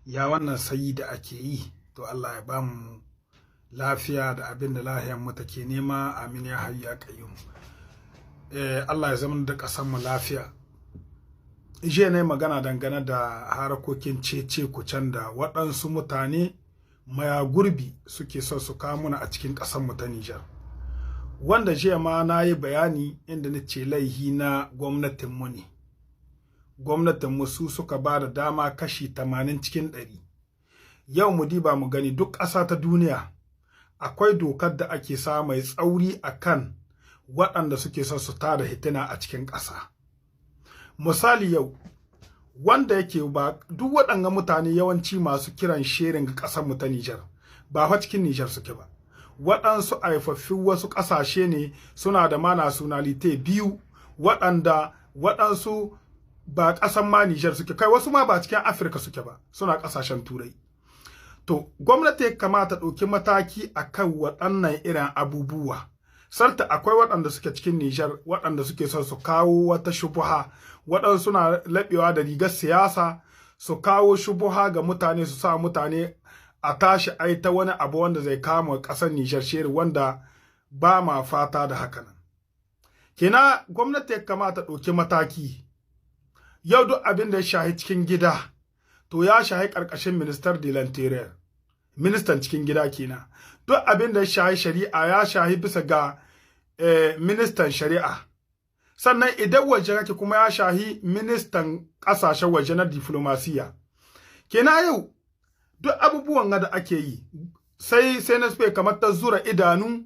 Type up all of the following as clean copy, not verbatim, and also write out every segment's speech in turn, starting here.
Ya wannan sayi da ake yi? To, Allah ya bamu lafiya da abin da lahiyar mu take nema. Amin ya hayyu ya qayyum. Allah ya zama da ƙasar mu lafiya. Jiya ne magana dangane da harakokin cece kucen da waɗansu mutane maya gurbi suke son su kawo muna a cikin ƙasar mu ta Nijar. Wanda jiya ma na yi bayani inda na ce laihi na gwamnatin mu ne. Gwamnatin mu su suka ba da dama kashi 80 cikin 100. Yau mu diba mu gani, duk ƙasa ta duniya akwai dokar da ake sa mai tsauri a kan waɗanda suke son su tada hitina a cikin ƙasa. Misali yau, wanda yake ba duk waɗanga mutane, yawanci masu kiran sherin ga ƙasar mu ta Nijar, ba fa cikin Nijar suke ba. Waɗansu haifaffin wasu ƙasashe ne, suna da ma nationalité biyu, waɗanda waɗansu ba ƙasan ma Nijar suke kai, wasu ma ba cikin Afirka suke ba, suna ƙasashen Turai. To, gwamnati ya kamata ɗauki mataki akan waɗannan irin abubuwa. Sarta akwai waɗanda suke cikin Nijar waɗanda suke son su kawo wata shubuha, waɗansu suna laɓewa da rigar siyasa su kawo shubuha ga mutane, su sa mutane a tashi ai ta wani abu wanda zai kama ƙasar Nijar sheri, wanda ba ma fata da haka nan. Kina gwamnati ya kamata ɗauki mataki. Yau duk abin da ya shahi cikin gida, to ya shahi ƙarƙashin ministère de l'Intérieur, ministan cikin gida kenan. Duk abin da ya shahi shari'a ya shahi bisa ga ministan shari'a. Sannan idan waje kake kuma ya shahi ministan ƙasashen waje na diflomasiya. Kenan yau duk abubuwan da ake yi, sai CNSP kamar ta zura idanu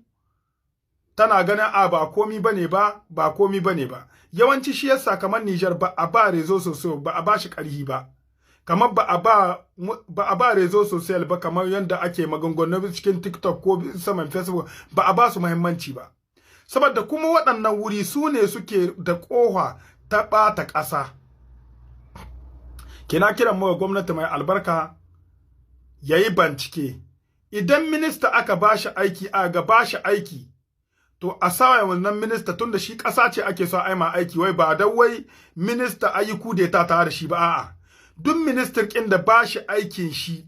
tana ganin a ba komi bane ba, ba komi bane ba. Yawanci shi yasa kamar Niger ba a ba réseaux sociaux, ba a ba shi ƙarhi ba. Kamar ba a ba réseaux sociaux ba, kamar yadda ake maganganu cikin TikTok ko saman Facebook, ba a ba su muhimmanci ba. Saboda kuma waɗannan wuri su ne suke da ƙofa ta ɓata ƙasa. Kina kiran mu ga gwamnati mai albarka yayi bincike. Idan minista aka bashi aiki, a ga bashi aiki, to a sawa wannan minista, tunda shi ƙasa ce ake so a ma aiki, wai ba da wai minista ayi kudeta tare da shi ba, a'a. Duk minister kin da bashi aikin shi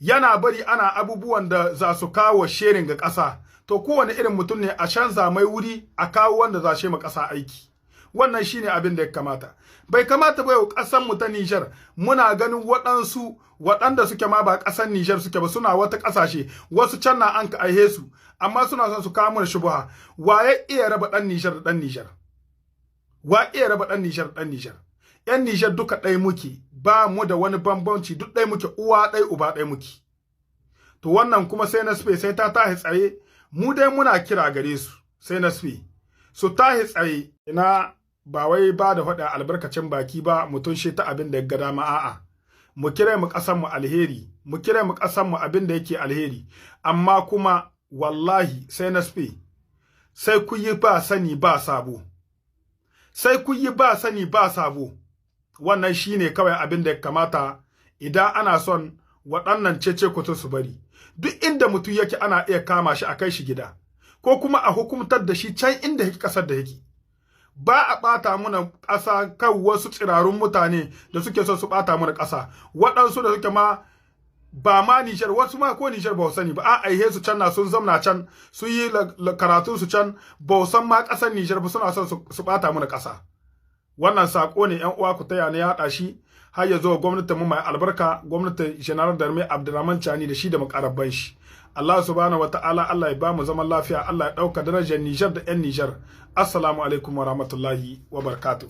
yana bari ana abubuwan da za su kawo sherin ga ƙasa, to kowane irin mutum ne a canza mai wuri, a kawo wanda za shi ma ƙasa aiki. Wannan shine abin da ya kamata. Bai kamata ba yau ƙasar mu ta Niger muna ganin waɗansu waɗanda suke ma ba ƙasar Niger suke ba, suna wata ƙasashe, wasu can na an ka aihe su, amma suna son su kawo mana shubuha. Wa ya iya raba ɗan Niger da ɗan Niger? Wa iya raba ɗan Niger da ɗan Niger? ‘Yan Niger duka ɗaya muke, ba mu da wani bambanci, duk ɗaya muke, uwa ɗaya uba ɗaya muke. To, wannan kuma CNSP sai ta tahi tsaye. Mu dai muna kira gare su, CNSP su tahi tsaye. Ina ba wai ba da faɗa albarkacin baki ba, mutum shi ta abin da ya ga dama, a'a. Mu kira mu ƙasar mu alheri, mu kira mu ƙasar mu abin da yake alheri, amma kuma wallahi CNSP sai ku yi ba sani ba sabo. Sai ku yi ba sani ba sabo. Wannan shine kawai abin da ya kamata idan ana son waɗannan cece kutu su bari. Duk inda mutum yake ana iya kama shi a kai shi gida, ko kuma a hukumtar da shi can inda yake, ƙasar da yake. Ba a ɓata muna ƙasa kan wasu tsirarun mutane da suke son su ɓata muna ƙasa, waɗansu da suke ma ba ma Nijar, wasu ma ko Nijar ba sani ba, an aihe su can na sun zamna can, su yi karatun su can, ba san ma ƙasar Nijar ba, suna son su ɓata muna ƙasa. Wannan sako ne, ƴan uwa, ku taya ni yaɗa shi har ya zo gwamnatin mu mai albarka, gwamnatin General d'Armée Abdurrahman Chani da shi da makarabban shi. Allah subhanahu wataala, Allah ya ba mu zaman lafiya, Allah ya ɗauka darajar Nijar da 'yan Nijar. Assalamu alaikum wa rahmatullahi wa barakatuh.